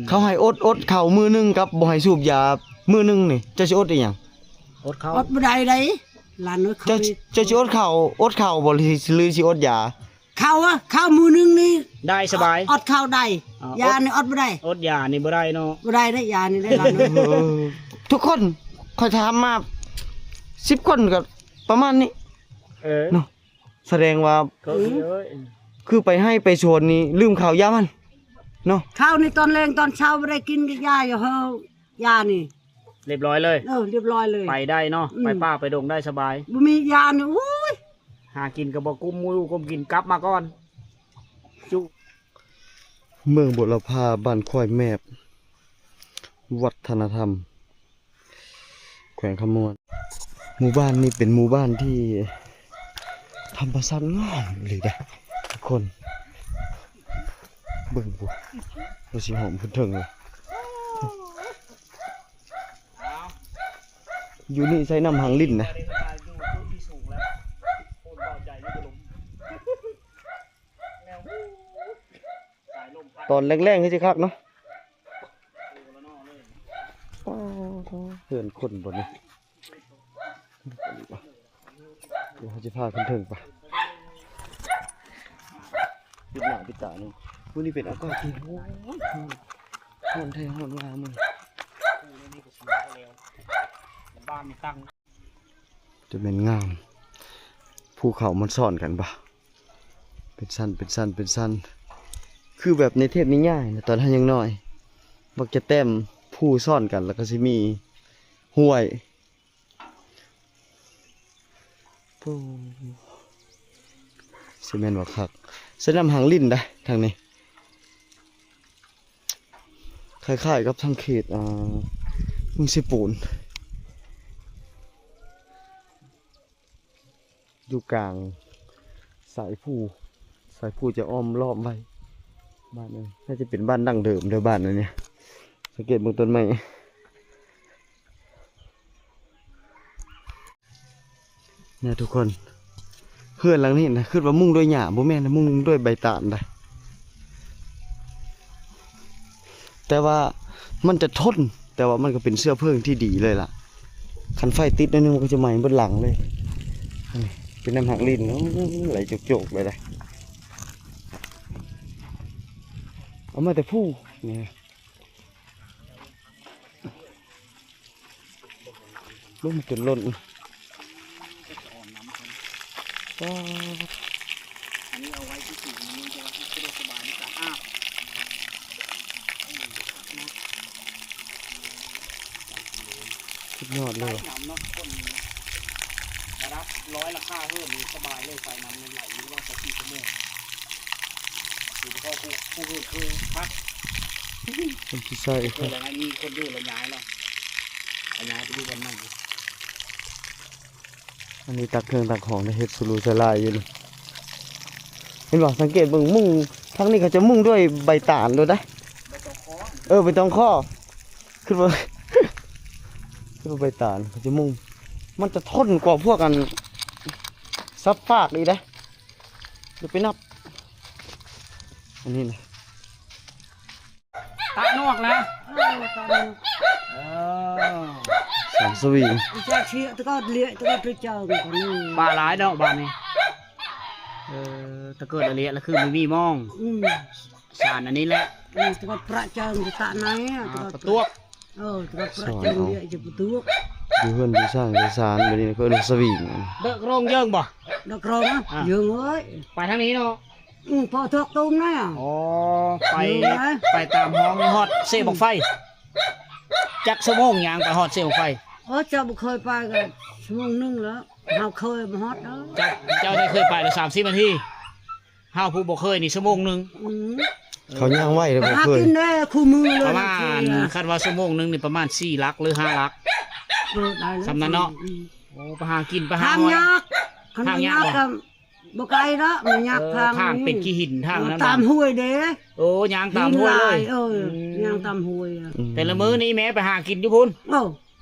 ເຂົາໃຫ້ອົດ ອົດເຂົ້າມື້ໜຶ່ງກັບບໍ່ໃຫ້ສູບຢາມື້ໜຶ່ງນີ້ ເຈົ້າຊິອົດອີ່ຫຍັງ? ອົດເຂົ້າ ອົດບໍ່ໄດ້ໃດ ຫຼານເອີຍ. ເຈົ້າ ເຈົ້າຊິອົດເຂົ້າ ອົດເຂົ້າບໍ່ ຫຼື ຫຼືຊິອົດຢາ? ເຂົ້າອະ ເຂົ້າມື້ໜຶ່ງນີ້ໄດ້ສະບາຍ ອົດເຂົ້າໄດ້. ອໍ ຢານີ້ອົດບໍ່ໄດ້ ອົດຢານີ້ບໍ່ໄດ້ເນາະ. ບໍ່ໄດ້ເດ້ ຢານີ້ໄດ້ຫຼານເອີຍ. ເອີ ທຸກຄົນ ຂ້ອຍຖາມມາສິບຄົນກໍປະມານນີ້. ເອີ ເນາະ ສະແດງວ່າ ເອີ ຄືໄປໄຮ່ໄປສວນນີ້ລືມເຂົ້າຢາມັນເນາະ. ເຂົ້ານີ້ຕອນແລງຕອນເຊົ້າບໍ່ໄດ້ກິນ ຢາຢູ່ເຮີ ຢານີ້ ລຽບຮ້ອຍເລີຍ. ເອີ ລຽບຮ້ອຍເລີຍ ໄປໄດ້ເນາະ. ອືມ ໄປປ່າໄປດົງໄດ້ສະບາຍ ບໍ່ມີຢານີ້. ໂອ້ຍ ຫາກິນກໍບໍ່ກຸ້ມ ໝູ່ກຸ້ມກິນ ກັບມາກ່ອນ. ຈຸ ເມືອງບົວລະພາ ບ້ານຄວາຍແມບ ວັດທະນະທຳ ແຂວງຄຳມ່ວນ. ໝູ່ບ້ານນີ້ເປັນໝູ່ບ້ານທີ່ທຳມະຊາດງາມອີ່ຫຼີເດ້ທຸກຄົນ. ເບິ່ງພຸ້ນ ວ່າຊິຮອດພຸ້ນເທິງເລີຍ. ຢູ່ນີ້ໃຊ້ນ້ຳຫາງລິ້ນນະ. ຕອນແລງໆ ຄືຊິຄັກເນາະ. ອໍ ເຮືອນຄົນບໍ່ນີ້. ດຽວເຮົາຊິພາຂຶ້ນເທິງໄປ ປິດໜ້າປິດຕານີ້. ມື້ນີ້ເປັນອາກາດທີ່ ໂອ້ຍ ຮ້ອນ ຮ້ອນແທ້ຮ້ອນວ່າມື້ ຈະແມ່ນງາມ. ພູເຂົາມັນຊ້ອນກັນບໍ່ ເປັນຊັ້ນ ເປັນຊັ້ນ ເປັນຊັ້ນ ຄືແບບໃນເທບນິຍາຍນະ ຕອນເຮົາຍັງນ້ອຍ ມັກຈະແຕ້ມພູຊ້ອນກັນ ແລ້ວກໍຊິມີຫ້ວຍ. ໂອ້ ຊິແມ່ນວ່າຄັກ ໃຊ້ນ້ຳຫາງລິ້ນໄດ໋ທາງນີ້. ຄ້າຍໆ ກັບທາງເຂດ ອ່າ ເມືອງເຊໂປນ ຢູ່ກາງສາຍພູ ສາຍພູຈະອ້ອມລ້ອມໄວ້. ບ້ານນີ້ໜ້າຈະເປັນບ້ານດັ້ງເດີມເດີ ບ້ານອັນນີ້ ສັງເກດເບິ່ງຕົ້ນໄມ້. ເນຍທຸກຄົນ ເຮືອນຫຼັງນີ້ນະ ຄິດວ່າມຸງດ້ວຍຫຍ້າ ບໍ່ແມ່ນນະ ມຸງດ້ວຍໃບຕານໄດ໋. ແຕ່ວ່າມັນຈະທົນ ແຕ່ວ່າມັນກໍເປັນເຊື້ອເພີງທີ່ດີເລີຍລະ. ຄັນໄຟຕິດໜ້ອຍໜຶ່ງ ມັນກໍຈະໄໝ້ເບິດຫຼັງເລີຍ. ນີ້ເປັນນ້ຳຫາງລິ້ນ ໂອ້ ໄຫຼໂຈກໆ ເລີຍໄດ໋. ເອົາມາແຕ່ພູນີ້. ລົງມາຈົນລົ້ນ. ປາດ ອັນນີ້ເອົາໄວ້ທີ່ສູງ ມັນຈະສະດວກສະບາຍໃນການອາບ. ສຸດຍອດເລີຍ ໄຟນ້ຳເນາະ ຄົນລະດັບຮ້ອຍຫຼັງຄາເຮືອນນີ້ສະບາຍເລີຍ. ໄຟນ້ຳມັນໄຫຼຢູ່ລອດຊາວສີ່ຊົ່ວໂມງ. ໂດຍສະເພາະຜູ້ ຜູ້ເຮືອນເຄີຍພັກ ຄົນທີ່ໃຊ້ ເຄີຍແລ້ວ ມີຄົນຢູ່ແລ້ວຍ້າຍແລ້ວ ກໍຍ້າຍໄປຢູ່ບ່ອນໃໝ່. ອັນນີ້ຕັກເຄື່ອງຕັກຂອງໄດ້ ເຮັດສຸລຸສະຫຼາຍຢູ່ນີ້ ເຫັນບໍ່? ສັງເກດເບິ່ງ ມຸງທາງນີ້ເຂົາຈະມຸງດ້ວຍໃບຕານໂລດໄດ໋. ເອີ ໃບຕອງຄໍ້ ຄິດວ່າ ຄືວ່າໃບຕານເຂົາຈະມຸງ ມັນຈະທົນກວ່າພວກອັນສັບຟາກອີກເດ້. ດຽວໄປນັບ ອັນນີ້ນະ ຕານອກນະ ເອີ ຕານອກ ເອີ ສາມສະຫວີງ ອີຈາກເຊຍຕະກອດເລຍ ຕະກອດໄປເຈີກັນນີ້ ປາຫຼາຍເນາະບ້ານນີ້. ເອີ ຕະເກີດລະເລຍລະຄືບໍ່ມີມອງ ອືມ ສານອັນນີ້ແຫຼະ ເອີ ຕະກອດປະເຈີຕະຕະໄນ ອາ ຕະກອດປະຕວກ ເອີ ຕະກອດປະເຈີເລຍຈະປະຕູ ຢູ່ເຮືອນຢູ່ຊ່າງຢູ່ສານ ບາດນີ້ເພິ່ນສະຫວີງ ດອກໂຣງເຢິງບໍ່? ດອກໂຣງ ອາ ເຢິງເອີຍ ໄປທາງນີ້ເນາະ ອືມ ພໍທອກຕູມນະ ອໍ ໄປ ເອີ ໄປຕາມຫ້ອງຮອດເຊບັ້ງໄຟ ຈັກຊົ່ວໂມງຍ່າງໄປຮອດເຊບັ້ງໄຟ? ໂອ້ ເຈົ້າບໍ່ເຄີຍໄປກໍຊົ່ວໂມງໜຶ່ງແລ້ວ ເຮົາເຄີຍບໍ່ຮອດເດີ ເຈົ້າ ເຈົ້າໄດ້ເຄີຍໄປແລ້ວສາມສິບນາທີ ເຮົາຜູ້ບໍ່ເຄີຍນີ້ຊົ່ວໂມງໜຶ່ງ ອືມ ເຂົາຍ່າງໄວເດ້ ບໍ່ເຄີຍ ຫາກິນເດ້ຄູ່ມືເລີຍ ປະມານ ຄັນວ່າຊົ່ວໂມງໜຶ່ງນີ້ປະມານສີ່ຫຼັກ ຫຼື ຫ້າຫຼັກ ເອີ ໄດ້ແລ້ວ ສ່ຳນັ້ນເນາະ ອືມ ໂອ້ ໄປຫາກິນ ໄປຫາຫອຍ ຫາຍາກ ຄັນຫາຍາກບໍ່? ບໍ່ໄກດອກ ມັນຍາກ ເອີ ທາງ ທາງເປັນຂີ້ຫີນ ທາງນັ້ນ ຕາມຫ້ວຍເດ້ ໂອ້ ຍ່າງຕາມຫ້ວຍເລີຍ ຫີນຫຼາຍ ເອີ ອືມ ຍ່າງຕາມຫ້ວຍ ອືມ ແຕ່ລະມື້ນີ້ແມ່ໄປຫາກິນຢູ່ພຸ້ນ ໂອ້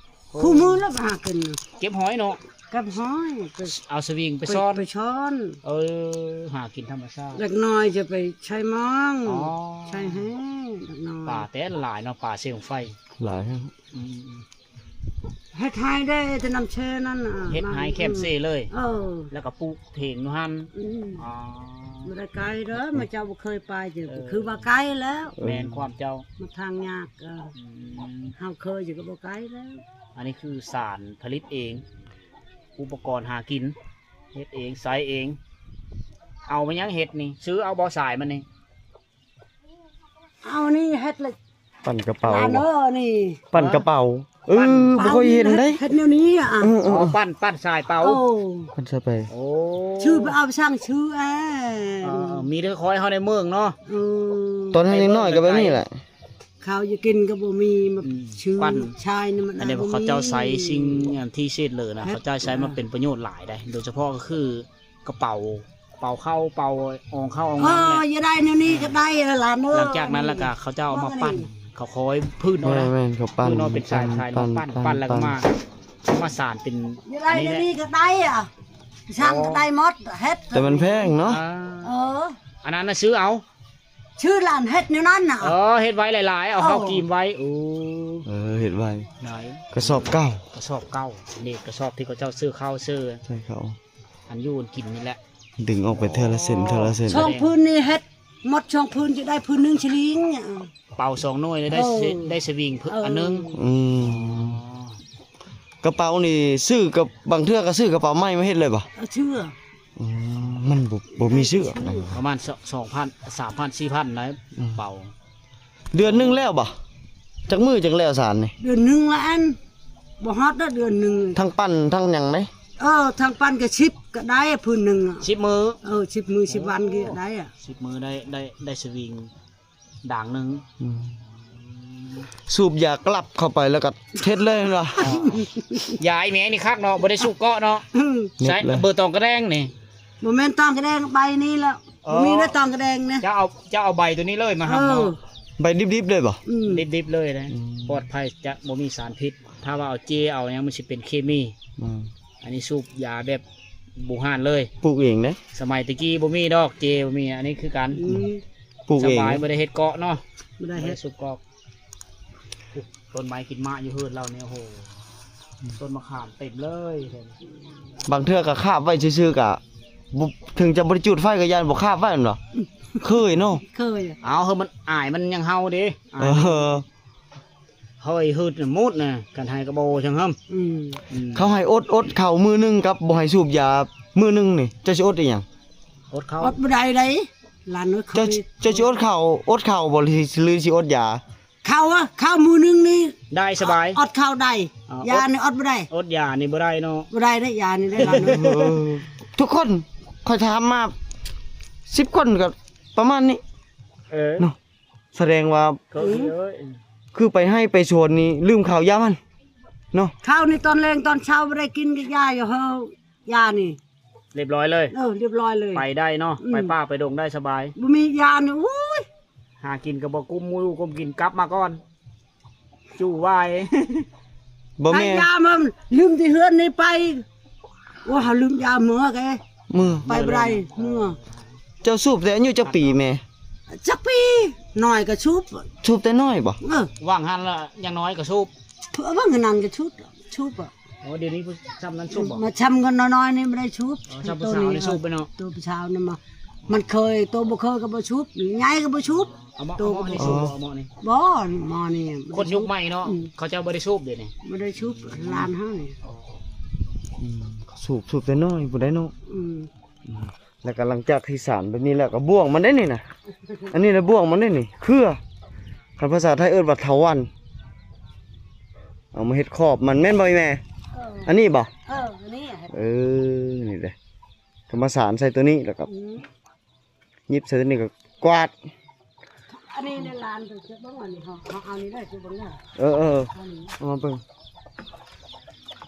ຄູ່ມື້ແລ້ວຫາກິນ ເກັບຫອຍເນາະ ກັບຫອຍ ໄປ ເອົາສະວິງໄປ ໄປ ຊ້ອນ ໄປຊ້ອນ. ເອີ ຫາກິນທຳມະຊາດ. ເດັກນ້ອຍຈະໄປໃຊ້ມອງ ອໍ ໃຊ້ແຮ່ ເດັກນ້ອຍ. ປາແຕ່ຫຼາຍເນາະ ປາເຊຫອງໄຟຫຼາຍ. ອືມ ເຮັດໄຮ່ໄດ້ແຕ່ນ້ຳເຊນັ້ນນະ ເຮັດໄຮ່ແຄມເຊເລີຍ. ເອີ ແລ້ວກໍປູກເຖງຢູ່ຫັ້ນ. ອືມ ອໍ ບໍ່ໄດ້ໄກເດີ ມາເຈົ້າບໍ່ເຄີຍໄປ ເອີ ຄືວ່າໄກແລ້ວ. ແມ່ນຄວາມເຈົ້າ ມັນທາງຍາກ. ເອີ ອືມ ເຮົາເຄີຍຢູ່ກໍບໍ່ໄກແລ້ວ. ອັນນີ້ຄືສານຜະລິດເອງ ອຸປະກອນຫາກິນ ເຮັດເອງ ໃຊ້ເອງ. ເອົາມາຫຍັງເຮັດນີ້? ຊື້ເອົາບໍ່ສາຍມັນນີ້? ເອົານີ້ເຮັດລະ ປັ່ນກະເປົາ ຫຼານເອີ ນີ້ ປັ່ນກະເປົາ. ເອີ ປັ່ນ ບໍ່ເຄີຍເຫັນເດ້ ເຮັດແນວນີ້ອະ. ເອີໆ ອໍ ປັ່ນ ປັ່ນສາຍເປົາ. ໂອ້ ປັ່ນສາຍໄປ. ໂອ້ ຊື່ໄປເອົາຊ່າງຊື່ແອ. ເອີ ມີແຕ່ຄອຍເຮົາໃນເມືອງເນາະ. ເອີ ຕອນເຮົາຍັງນ້ອຍກໍແບບນີ້ແຫຼະ. ເຂົ້າຈະກິນກໍບໍ່ມີ ມາ ອືມ ຊື້ ປັ້ນ ຊາຍນີ້ມັນ ອັນນີ້ ບໍ່ມີ. ເຂົາເຈົ້າໃຊ້ສິ່ງອັນທີ່ເສດເລີນະ ເຮັດ ເຂົາເຈົ້າໃຊ້ມາເປັນປະໂຫຍດຫຼາຍໄດ໋ ໂດຍສະເພາະກໍຄືກະເປົາ ເປົາເຂົ້າ ເປົາອອງເຂົ້າອອງນ້ຳ. ເອີ ຢາກໄດ້ແນວນີ້ກໍໄດ້ລະຫຼານເອີຍ. ຫຼັງຈາກນັ້ນລະກະເຂົາເຈົ້າເອົາມາປັ້ນ ເຂົາຄອຍພືດເອົານະ. ແມ່ນໆ ເຂົາປັ້ນ ເອົາເປັນສາຍ ປັ້ນ ສາຍມາປັ້ນ ປັ້ນ ປັ້ນແລ້ວກໍມາ ມາສານເປັນ. ຢາກໄດ້ແນວນີ້ກໍໄດ້ອະ ຊ່າງກໍໄດ້ໝົດ ເຮັດ ແຕ່ມັນແພງເນາະ. ເອີ ອັນນັ້ນນະຊື້ເອົາ ຊື່ຫຼານເຮັດແນວນັ້ນນະ. ເອີ ເຮັດໄວ້ຫຼາຍໆ ເອົາເຂົ້າ ເອີ ກີມໄວ້. ໂອ້ ເອີ ເຮັດໄວ້ ໄດ້ ກະສອບເກົ່າ ກະສອບເກົ່າ. ນີ້ກະສອບທີ່ເຂົາເຈົ້າຊື້ເຂົ້າຊື້ ໃສ່ເຂົ້າ ອັນຢູ່ອັນກິນນີ້ແຫຼະ ດຶງອອກໄປເທື່ອລະເສັ້ນ ອໍ ເທື່ອລະເສັ້ນ. ສອງພື້ນນີ້ເຮັດໝົດສອງພື້ນ ຈະໄດ້ພື້ນໜຶ່ງສະລິງ. ເປົ່າສອງໜ່ວຍໄດ້ ເອີ ໄດ້ສະວິງ ເອີ ອັນໜຶ່ງ. ອືມ ອໍ ກະເປົານີ້ຊື້ກັບ ບາງເທື່ອກໍຊື້ກະເປົາໃໝ່ມາເຮັດເລີຍບໍ່? ເອົາເຊືອກ ອືມ ມັນບໍ່ ບໍ່ມີເຊືອກນະ. ປະມານສອງພັນ ສາມພັນ ສີ່ພັນໄດ໋. ອືມ ເປົາ ເດືອນໜຶ່ງແລ້ວບໍ່? ຈັກມື້ຈັ່ງແລ້ວສານນີ້? ເດືອນໜຶ່ງລະອັນ ບໍ່ຮອດເດີເດືອນໜຶ່ງ. ທັງປັ້ນທັງຫຍັງເດ້? ເອີ ທັງປັ້ນກໍສິບກໍໄດ້ ພື້ນໜຶ່ງອະ ສິບມື້. ເອີ ສິບມື້ ສິບວັນກໍໄດ້ອະ ສິບມື້ໄດ້ ໄດ້ ໄດ້ສະວິງ ດ່າງໜຶ່ງ. ອືມ ສູບຢາກະຫຼັບເຂົ້າໄປແລ້ວກໍເຮັດເລີຍແມ່ນບໍ່? ອໍ ຢາອີແມ່ນີ້ຄັກເນາະ ບໍ່ໄດ້ສູບເກາະເນາະ. ອືມ ໃຊ້ເບີຕອງກະແດງນີ້ ບໍ່ແມ່ນຕອງກະແດງ ໃບນີ້ແຫຼະ. ອໍ ບໍ່ມີແລ້ວຕອງກະແດງນະ. ເຈົ້າເອົາ ເຈົ້າເອົາໃບໂຕນີ້ເລີຍມາຫຳເນາະ. ເອີ ໃບດິບໆເລີຍບໍ່? ອືມ ດິບໆເລີຍນະ. ອືມ ປອດໄພ ຈະບໍ່ມີສານພິດ. ຖ້າວ່າເອົາເຈ ເອົາຫຍັງ ມັນຊິເປັນເຄມີ. ອືມ ອັນນີ້ສູບຢາແບບບູຮານເລີຍ ປູກເອງເດ້. ສະໄໝແຕ່ກີ້ບໍ່ມີດອກເຈ ບໍ່ມີ. ອັນນີ້ຄືກັນ ອືມ ປູກເອງ ສະບາຍ ບໍ່ໄດ້ເຮັດເກາະເນາະ ບໍ່ໄດ້ເຮັດ ບໍ່ໄດ້ສູບກອກ. ຕົ້ນໄມ້ກິນໝາກຢູ່ເຮືອນລາວນີ້ ໂອ້ໂຫ ອືມ ຕົ້ນມະຂາມເຕັມເລີຍ. ບາງເທື່ອກໍຄາບໄວ້ຊື່ໆ ກໍບໍ່ ເຖິງຈະບໍ່ໄດ້ຈູດໄຟກໍຢ້ານບໍ່ຄາບໄວ້ແມ່ນບໍ່? ເຄີຍເນາະ ເຄີຍ. ເອົາ ເຮີ້ ມັນອາຍ ມັນຍັງເຫົ່າເດ້. ເອີ ເຮີ້ຍ ຫືດໝົດນະ ຄັນໃຫ້ກະບໍ່ຊ່າງຫຳ. ອືມ ອືມ ເຂົາໃຫ້ອົດ ອົດເຂົ້າມື້ໜຶ່ງກັບບໍ່ໃຫ້ສູບຢາມື້ໜຶ່ງນີ້ ເຈົ້າຊິອົດອີ່ຫຍັງ? ອົດເຂົ້າ ອົດບໍ່ໄດ້ໃດ໋ຫຼານເອີຍ. ເຈົ້າ ເຈົ້າຊິອົດເຂົ້າ ອົດເຂົ້າບໍ່ ຫຼື ຫຼືຊິອົດຢາ? ເຂົ້າອະ ເຂົ້າມື້ໜຶ່ງນີ້ໄດ້ສະບາຍ ອົດເຂົ້າໄດ້. ອໍ ຢານີ້ອົດບໍ່ໄດ້ ອົດຢານີ້ບໍ່ໄດ້ເນາະ. ບໍ່ໄດ້ເດ້ ຢານີ້ໄດ້ຫຼານເອີຍ. ເອີ ທຸກຄົນ ຂ້ອຍຖາມມາສິບຄົນກໍປະມານນີ້. ເອີ ເນາະ ສະແດງວ່າ ກໍຄື ເອີຍ ຄືໄປໄຮ່ໄປສວນນີ້ລືມເຂົ້າຢາມັນເນາະ. ເຂົ້ານີ້ຕອນແລງຕອນເຊົ້າບໍ່ໄດ້ກິນກໍຢາຢູ່ເຮົາ ຢານີ້ ລຽບຮ້ອຍເລີຍ. ເອີ ລຽບຮ້ອຍເລີຍ ໄປໄດ້ເນາະ. ອືມ ໄປປ່າໄປດົງໄດ້ສະບາຍ ບໍ່ມີຢານີ້. ໂອ້ຍ ຫາກິນກໍບໍ່ກຸ້ມ ໝູ່ກຸ້ມກິນ ກັບມາກ່ອນ ຈູ້ວາຍ. ບໍ່ແມ່ນ ໃຫ້ຢາມາ ລືມທີ່ເຮືອນນີ້ໄປ. ໂອ້ ເຮົາລືມຢາເມືອແກ ເມືອ ໄປບໍ່ໄດ້ ເມືອ. ເຈົ້າສູບແຕ່ອາຍຸຈັກປີແມ່? ຈັກປີ ນ້ອຍກໍສູບ. ສູບແຕ່ນ້ອຍບໍ່? ເອີ ຫວ່າງຫັ້ນລະ ຢ່າງນ້ອຍກໍສູບ ເອີ ຫວ່າງນັ້ນກໍສູບ ສູບອະ. ອໍ ດຽວນີ້ຜູ້ຊ່ຳນັ້ນສູບບໍ່? ມາຊ່ຳກັນນ້ອຍໆນີ້ບໍ່ໄດ້ສູບ. ອໍ ຊ່ຳຜູ້ສາວນີ້ສູບໄປເນາະ. ໂຕຜູ້ສາວນີ້ມາ ມັນເຄີຍ ໂຕບໍ່ເຄີຍກໍບໍ່ສູບ ໃຫຍ່ກໍບໍ່ສູບ. ເອົາເໝາະ ເອົາເໝາະນີ້ສູບບໍ່? ເອົາເໝາະນີ້ ບໍ່ ໝໍນີ້ ຄົນຍຸກໃໝ່ເນາະ. ອືມ ເຂົາເຈົ້າບໍ່ໄດ້ສູບດຽວນີ້ ບໍ່ໄດ້ສູບ ຫຼານເຮົານີ້. ອໍ ອືມ ສູບ ສູບແຕ່ນ້ອຍພຸ້ນໃດ໋ເນາະ. ອືມ ອືມ ແລ້ວກໍຫຼັງຈາກທີ່ສານແບບນີ້ແລ້ວ ກໍບ່ວງມັນໄດ້ນີ້ນະ. ອັນນີ້ລະບ່ວງມັນໄດ້ນີ້ ເຄືອ ຄັນພາສາໄທເອີ້ນວ່າເຖົາວັນ. ເອົາມາເຮັດຂອບມັນແມ່ນບໍ່ອີ່ແມ່? ເອີ ອັນນີ້ບໍ່? ເອີ ອັນນີ້ ເອີ ນີ້ເດ້ ກໍມາສານໃສ່ຕົວນີ້ ແລ້ວກໍ ອືມ ຫຍິບໃສ່ຕົວນີ້ກໍກວາດ. ອັນນີ້ໃນລານເຈົ້າເບິ່ງ ອັນນີ້ເຮົາ ເຮົາເອົານີ້ໄດ້ ເຈົ້າເບິ່ງເດີ. ເອີໆ ເອົາມາເບິ່ງ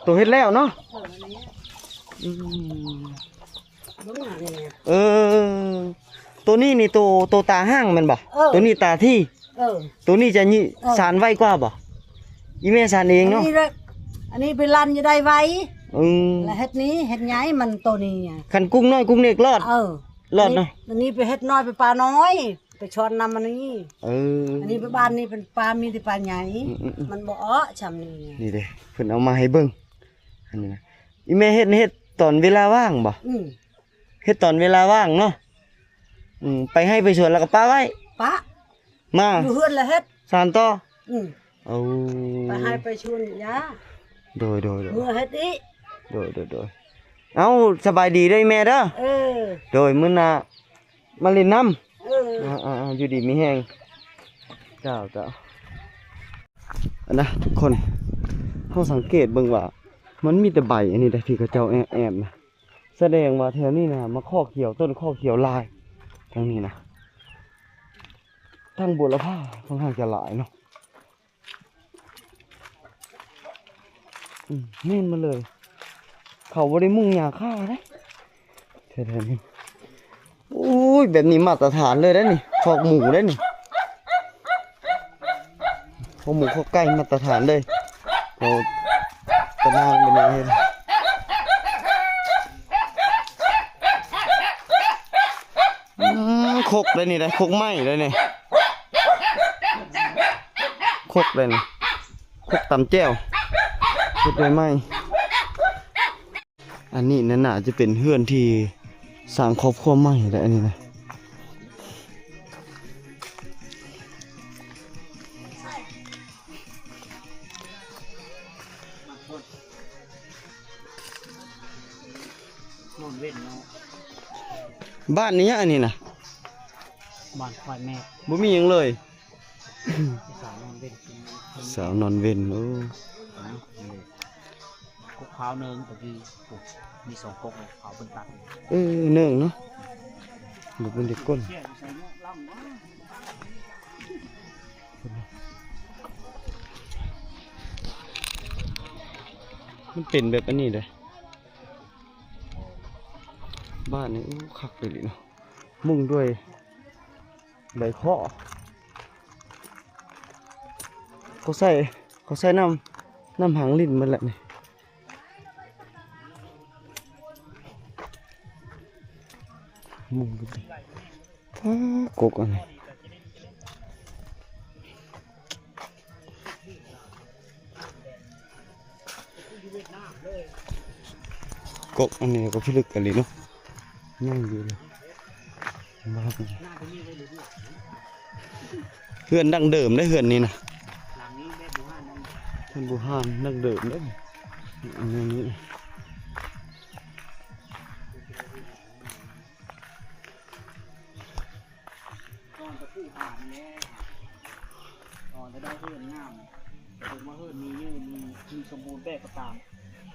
ໂຕເຮັດແລ້ວເນາະ. ເອີ ອັນນີ້ ອືມ ເບິ່ງອັນນີ້ ເອີ ໂຕນີ້ນີ້ ໂຕ ໂຕຕາຫ້າງແມ່ນບໍ່? ເອີ ໂຕນີ້ຕາທີ່. ເອີ ໂຕນີ້ຈະ ເອີ ສານໄວກວ່າບໍ່? ອີ່ແມ່ສານເອງເນາະ. ອັນນີ້ ອັນນີ້ໄປລັນຢູ່ໄດ້ໄວ ອືມ ແລ້ວເຮັດນີ້ ເຮັດໃຫຍ່ມັນໂຕນີ້. ຄັນກຸ້ງນ້ອຍກຸ້ງເລັກລອດ ເອີ ລອດເນາະ. ອັນນີ້ໄປເຮັດນ້ອຍ ໄປປານ້ອຍ ໄປຊ່ອນນຳອັນນີ້. ເອີ ອັນນີ້ໄປບ້ານນີ້ເປັນປາ ມີແຕ່ປາໃຫຍ່. ອືມໆໆ ມັນບໍ່ເອາະຊ່ຳນີ້. ນີ້ເດ້ ເພິ່ນເອົາມາໃຫ້ເບິ່ງ. ອັນນີ້ນະ ອີແມ່ເຮັດ ເຮັດຕອນເວລາວ່າງບໍ່? ອືມ ເຮັດຕອນເວລາວ່າງເນາະ. ອືມ ໄປໄຮ່ໄປສວນແລ້ວກໍປະໄວ້ ປະ ມາຢູ່ເຮືອນລະເຮັດ ສານຕໍ່. ອືມ ເອົາ ໄປໄຮ່ໄປສວນຢ່າ. ໂດຍໆໆ ເມືອເຮັດອີກ. ໂດຍໆໆ ເອົາ ສະບາຍດີເດີແມ່ເດີ. ເອີ ໂດຍ ມື້ໜ້າມາຫຼິ້ນນຳ. ເອີ ອ່າໆໆ ຢູ່ດີມີແຮງ. ເຈົ້າໆ ອັນນະ ທຸກຄົນ ເຮົາສັງເກດເບິ່ງວ່າ ມັນມີແຕ່ໃບອັນນີ້ເດ້ ທີ່ເຂົາເຈົ້າແອບໆນະ. ສະແດງວ່າແຖວນີ້ນະ ໝາກຄໍ່ຂຽວ ຕົ້ນຄໍ່ຂຽວຫຼາຍ. ທາງນີ້ນະ ທັງບົວລະພາຂ້ອນຂ້າງຈະຫຼາຍເນາະ. ອືມ ແມ່ນມາເລີຍ ເຂົາບໍ່ໄດ້ມຸງຫຍ້າຄາເດ້ ແຖວໆນີ້. ໂອ້ຍ ແບບນີ້ມາດຕະຖານເລີຍເດ້ນີ້ ຄອກໝູເດ້ນີ້ ຄອກໝູຄອກໄກ່ມາດຕະຖານເລີຍ. ໂອ້ ຕະນາງເປັນຫຍັງເຮັດ ອືມ ຄົກໄດ໋ນີ້ໄດ໋ ຄົກໄມ້ໄດ໋ນີ້ ຄົກໄດ໋ນີ້ ຄົກຕຳແຈ່ວ ເຮັດໃໝ່ໆ. ອັນນີ້ນະ ໜ້າຈະເປັນເຮືອນທີ່ສ້າງຄອບຄົວໃໝ່ແຫຼະ ອັນນີ້ນະ. ນອນເວັນເນາະ. ບ້ານນີ້ຫຍັງອັນນີ້ນະ? ບ້ານຄວາຍແມກ ບໍ່ມີຫຍັງເລີຍ. ສາວນອນເວັນ ສາວນອນເວັນ ໂອ້ ກົກຂາວເນີ່ງ ຕະກີ້ ໂອ້ ມີສອງກົກເລີຍ ຂາວເພິ່ນຕັດ. ເອີ ເນີ່ງເນາະ ບໍ່ເປັນເດັກກົ້ນ. ມັນເປັນແບບອັນນີ້ເດ້ ບ້ານນີ້. ໂອ້ ຄັກອີ່ຫຼີເນາະ ມຸງດ້ວຍໃບເຄາະ ເຂົາໃສ່ ເຂົາໃສ່ນ້ຳ ນ້ຳຫາງລິ້ນໝົດແຫຼະນີ້. ມຸງໄປຕິ ປາ ກົກອັນນີ້ ກົກອັນນີ້ກໍພິລຶກອີ່ຫຼີເນາະ ຍັງຢູ່ເລີຍ. ເຮືອນດັ້ງເດີມເດ້ ເຮືອນນີ້ນະ ເຮືອນບູຮານດັ້ງເດີມເດ້ ອັນນີ້ ກ່ອນຈະປູກຫານີ້ແຫຼະ ກ່ອນຈະໄດ້ເຮືອນງາມ ເຖິງວ່າເຮືອນມີຢູ່ ມີ ມີສົມບູນແບບກໍຕາມ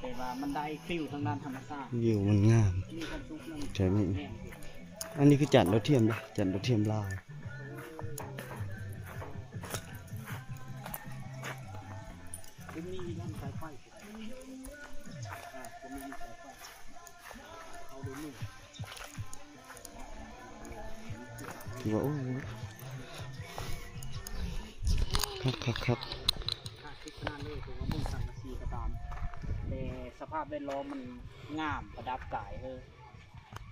ແຕ່ວ່າມັນໄດ້ຟີວທາງດ້ານທຳມະຊາດ ວິວມັນງາມ ມີຄວາມສຸກນຳ ໃຈນີ້. ອັນນີ້ຄືຈານດາວທຽມເດ້ ຈານດາວທຽມລາວ. ຖືວ່າ ໂອ້ ຄັກໆໆ ແຕ່ສະພາບແວດລ້ອມມັນງາມ ປະດັບກາຍເຮີ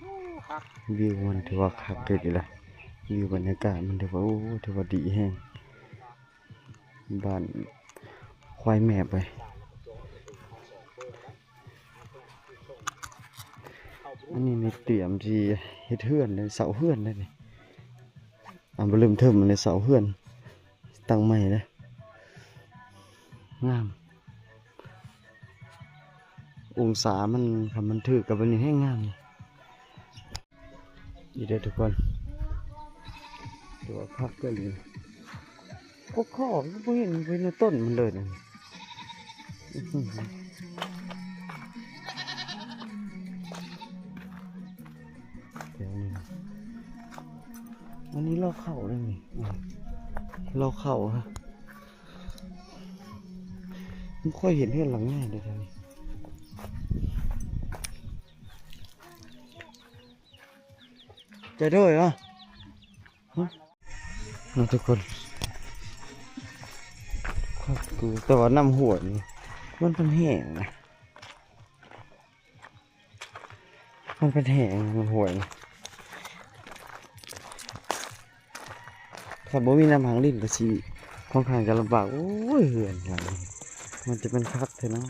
ໂອ້ ຄັກ. ວິວມັນຖືວ່າຄັກເລີຍເດລະ ວິວບັນຍາກາດມັນຖືວ່າ ໂອ້ ຖືວ່າດີແຮງ. ບ້ານຄວາຍແມບເວີຍ. ອັນນີ້ນີ້ຕຽມຊິເຮັດເຮືອນເດ້ ເສົາເຮືອນເດ້ນີ້ ອ່າ ບໍ່ເລີ່ມເທີມເລີຍ ເສົາເຮືອນຕັ້ງໃໝ່ເດ້. ງາມ ອົງສາມັນ ຄັນມັນຖືກກັບອັນນີ້ແຮງງາມ. ນີ້ເດີທຸກຄົນ ຕົວະຄັກເກີນອີ່ຫຼີ. ກົກຂອບບໍ່ເຫັນ ບໍ່ເຫັນຕົ້ນມັນເລີຍນະ. ແຖວນີ້ນະ ອັນນີ້ລໍເຂົ້າເດ້ນີ້ ລໍເຂົ້າ. ບໍ່ຄ່ອຍເຫັນເຮືອນຫຼັງໃຫຍ່ເດ້ແຖວນີ້. ຈະໂດຍເນາະ ເນາະທຸກຄົນ. ແຕ່ວ່ານ້ຳຫ້ວຍນີ້ມັນເປັນແຫ້ງນະ. ມັນເປັນແຫ້ງ ມັນຫ້ວຍ ຄັນບໍ່ມີນ້ຳຂັງດິນກໍຊິຄ່ອນຂ້າງຈະລຳບາກ. ໂອ້ຍ ເຮືອນຫຼັງນີ້ມັນຈະແມ່ນຄັກແທ້ນະ.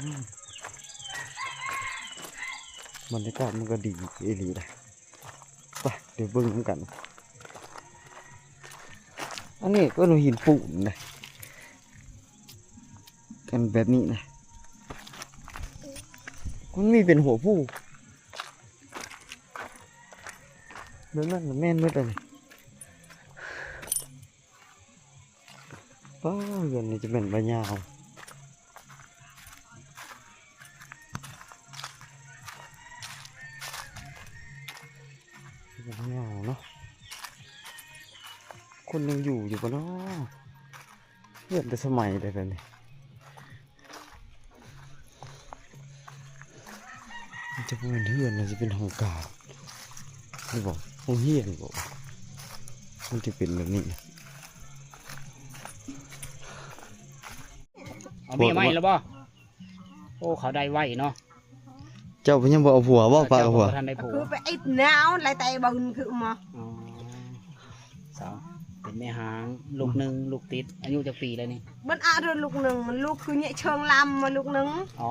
ບັນຍາກາດມັນກໍດີອີ່ຫຼີນະ. ໄປ ດຽວເບິ່ງນຳກັນ. ອັນນີ້ກໍເອີ້ນວ່າຫີນປູນນະ ອັນແບບນີ້ນະ ມັນມີເປັນຫົວພູ ແບບນັ້ນແມ່ນໝົດອັນນີ້. ປ້າ ເຮືອນນີ້ຈະແມ່ນວ່າຍາວ ຍາວເນາະ. ຄົນຍັງຢູ່ຢູ່ບໍ່ເນາະ? ເຮືອນແຕ່ສະໄໝໃດແບບນີ້. ມັນຈະບໍ່ແມ່ນເຮືອນນະ ຊິເປັນຫ້ອງການ ຫຼືບໍ່ ໂຮງຮຽນບໍ? ມັນຈະເປັນແບບນີ້. ເອົາເມຍໃໝ່ແລ້ວບໍ່? ໂອ້ ເຂົາໄດ້ໄວເນາະ. ເຈົ້າຍັງບໍ່ເອົາຜົວບໍ່? ເອີ ປາກເອົາຜົວ ເຈົ້າກໍບໍ່ທັນໄດ້ຜົວ. ຄືໄປອິດໜາວ ລາຍແຕ່ບຶນຄືໝໍ. ອໍ ສາວ ເປັນແມ່ຮ້າງ ລູກໜຶ່ງ ລູກຕິດ. ອາຍຸຈັກປີແລ້ວນີ້? ມັນອາລຸລູກໜຶ່ງ ມັນລູກຄືເຍເຊີງລຳມາລູກໜຶ່ງ. ອໍ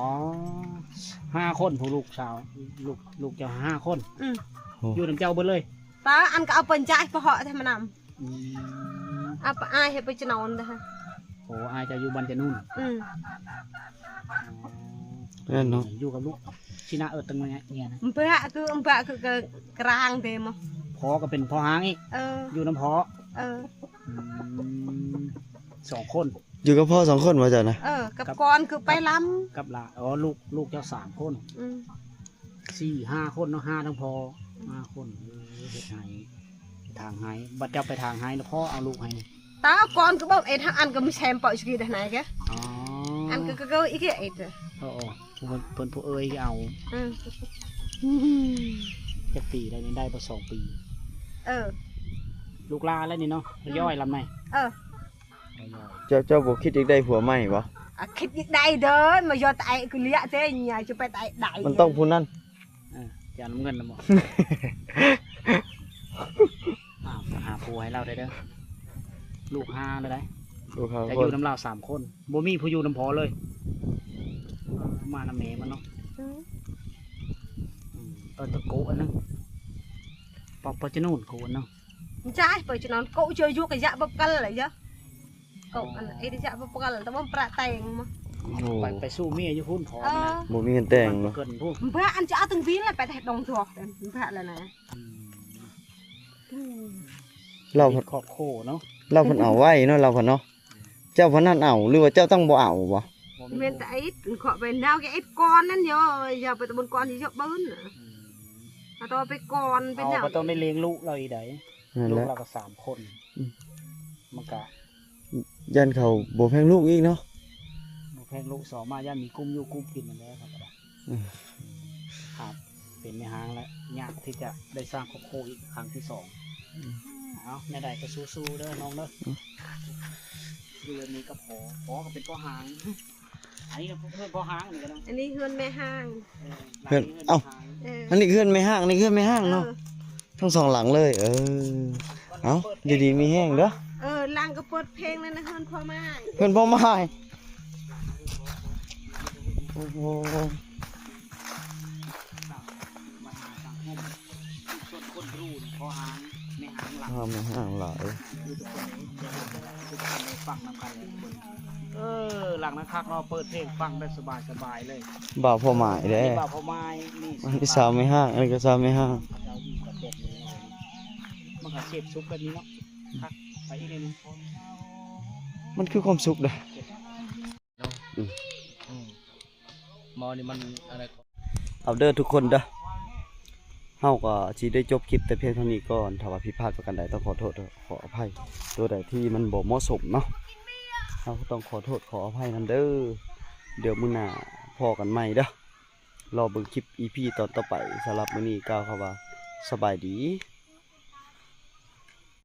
ຫ້າຄົນ ຜູ້ລູກສາວ ລູກ ລູກເຈົ້າຫ້າຄົນ. ອືມ ໂອ້ ຢູ່ນຳເຈົ້າເບິດເລີຍ? ຕາອັນກໍເອົາເປັນຈາຍປະເຫາະແທ້ມານຳ. ອືມ ອາປະອາຍໃຫ້ໄປຈະນອນເດ້. ໂອ້ ອາຍເຈົ້າຢູ່ບ້ານຈະນູນ. ອືມ ແມ່ນເນາະ ຢູ່ກັບລູກຊິນະເອີດຕັ້ງແມ່ເມຍນະ. ອຳເພາະຄື ອຳເພາະຄືກະກາງເດມະ. ພໍ່ກໍເປັນພໍ່ຮ້າງອີກ. ເອີ ຢູ່ນຳພໍ່. ເອີ ອືມ ສອງຄົນ ຢູ່ກັບພໍ່ສອງຄົນບໍ່ເຈົ້ານະ? ເອີ ກັບ ກັບ ກ່ອນຄືໄປລຳ ກັບຫຼານ. ອໍ ລູກ ລູກເຈົ້າສາມຄົນ. ອືມ ສີ່ຫ້າຄົນເນາະ ຫ້າທັງພໍ່ ຫ້າຄົນ. ເອີ ເຮັດໄຮ່ ຖາງໄຮ່ ບັດເຈົ້າໄປຖາງໄຮ່ນະ ພໍ່ເອົາລູກໃຫ້. ຕາກ່ອນກໍບອກເອັດ ອັນກໍມີແຊມເປາະສະກີດໃນແກ. ອໍ ອັນກໍ ກໍ ກໍອີກເອັດ. ໂອ້ ໂອ້ ເພິ່ນ ເພິ່ນຜູ້ເອີຍເອົາ. ອືມ ຈັກປີແລ້ວນີ້? ໄດ້ບໍ່ສອງປີ. ເອີ ລູກຫຼານແລ້ວນີ້ເນາະ ອືມ ຍ້ອຍລຳໃນ. ເອີ ເຈົ້າ ເຈົ້າບໍ່ຄິດຢາກໄດ້ຜົວໃໝ່ບໍ່? ອາ ຄິດຢາກໄດ້ເດີ ມາຢອດຕາຍຄືເລຍເຕຍາຈະໄປຕາຍໄດ້ ມັນຕ້ອງຜູ້ນັ້ນ. ເອີ ເຈົ້ານຳເງິນນຳບໍ່? ຫາ ຫາຜົວໃຫ້ລາວໄດ້ເດີ ລູກຫ້າແລ້ວໃດ໋. ລູກຫ້າ ແຕ່ຢູ່ນຳລາວສາມຄົນ ບໍ່ມີຜູ້ຢູ່ນຳພໍ່ເລີຍ. ມານຳແມ່ມັນເນາະ. ອືມ ອືມ ເອີ ຕະໂກອັນໜຶ່ງ ປອກປະຈະນູນໂກອັນໜຶ່ງ. ຈາຍ ປະຈະນອນໂກເຈີຢູ່ກະຢະບົບກັນລະຢະ ໂກອັນເອດຢະບົບກັນລະ ແຕ່ບໍ່ປະແຕ່ງມາ. ໂອ້ ໄປ ໄປສູ່ເມຍຢູ່ພຸ້ນ ຂໍ ເອີ ບໍ່ມີເງິນແຕ່ງເນາະ. ເກີດພຸ້ນ ເພື່ອອັນຈະເອົາຕັ້ງວີລະ ໄປແຕ່ດົງທົກ ເພື່ອລະນະ. ອືມ ລາວພັດ ຄອບຄົວເນາະ ລາວພັດເອົາໄວ້ເນາະ ລາວພັດເນາະ. ເຈົ້າພັດນັ້ນເອົາ ຫຼືວ່າເຈົ້າຕ້ອງບໍ່ເອົາບໍ່? ແມ່ນແຕ່ໄອ້ເຄາະໄປນາວແກໄອ້ກ່ອນນັ້ນໂຍ ຢ່າໄປຕະບົນກ່ອນຊິເຍາະເບິ່ນ. ອືມ ເອົາຕໍ່ໄປກ່ອນ ເປັນຫຍັງ ເອົາບໍ່ຕ້ອງໄດ້ລ້ຽງລູກລາວອີກໃດ໋. ນັ້ນແຫຼະ ລູກລາວກໍສາມຄົນ. ອືມ ມັນກະຢ້ານເຂົາບໍ່ແພງລູກອີກເນາະ. ບໍ່ແພງລູກ ສອງມາຢ້ານມີກຸ້ມຢູ່ກຸ້ມກິນນັ້ນແຫຼະ. ອືມ ຄັບ ເປັນແມ່ຮ້າງແລ້ວ ຍາກທີ່ຈະໄດ້ສ້າງຄອບຄົວອີກຄັ້ງທີສອງ. ອືມ ເອົາ ແນວໃດກໍສູ້ໆເດີນ້ອງເດີ. ອືມ ຢູ່ແບບນີ້ກໍພໍ ພໍກໍເປັນພໍ່ຮ້າງ. ອັນນີ້ກໍເຮືອນພໍ່ຮ້າງ ອັນນີ້ກໍເນາະ ອັນນີ້ເຮືອນແມ່ຮ້າງ. ເອີ ເຮືອນ ເອົ້າ ເອີ ອັນນີ້ເຮືອນແມ່ຮ້າງ ນີ້ເຮືອນແມ່ຮ້າງເນາະ. ເອີ ທັງສອງຫຼັງເລີຍ. ເອີ ເອົາ ຢູ່ດີມີແຮງເດີ. ເອີ ຫຼັງກໍເປີດເພງນັ້ນນະ ເຮືອນພໍ່ໝ້າຍ ເຮືອນພໍ່ໝ້າຍ. ໂອ້ໂຫ ເອີ ຫຼັງນັ້ນຄັກເນາະ ເປີດເພງຟັງໄດ້ສະບາຍໆເລີຍ. ບ່າວພໍ່ໝ້າຍເດ້ ບ່າວພໍ່ໝ້າຍ ນີ້ສາວແມ່ຮ້າງ ອັນນີ້ກໍສາວແມ່ຮ້າງ. ມັນກໍເສບສຸກແບບນີ້ເນາະ. ຄັກ ໄປອີກໜ້ອຍໜຶ່ງ ມັນຄືຄວາມສຸກເດ້. ເນາະ ອືມ ອືມ ໝໍນີ້ມັນອັນນັ້ນ. ເອົາເດີທຸກຄົນເດີ ເຮົາກໍຊິໄດ້ຈົບຄລິບແຕ່ພຽງເທົ່ານີ້ກ່ອນ. ຖ້າວ່າຜິດພາດປະການໃດ ຕ້ອງຂໍໂທດຂໍອະໄພ. ຕົວໃດທີ່ມັນບໍ່ເໝາະສົມເນາະ ເຮົາກໍຕ້ອງຂໍໂທດຂໍອະໄພນຳເດີ. ດຽວມື້ໜ້າພໍ້ກັນໃໝ່ເດີ. ລໍເບິ່ງຄລິບອີພີຕອນຕໍ່ໄປ. ສຳລັບມື້ນີ້ກ່າວຄຳວ່າສະບາຍດີ.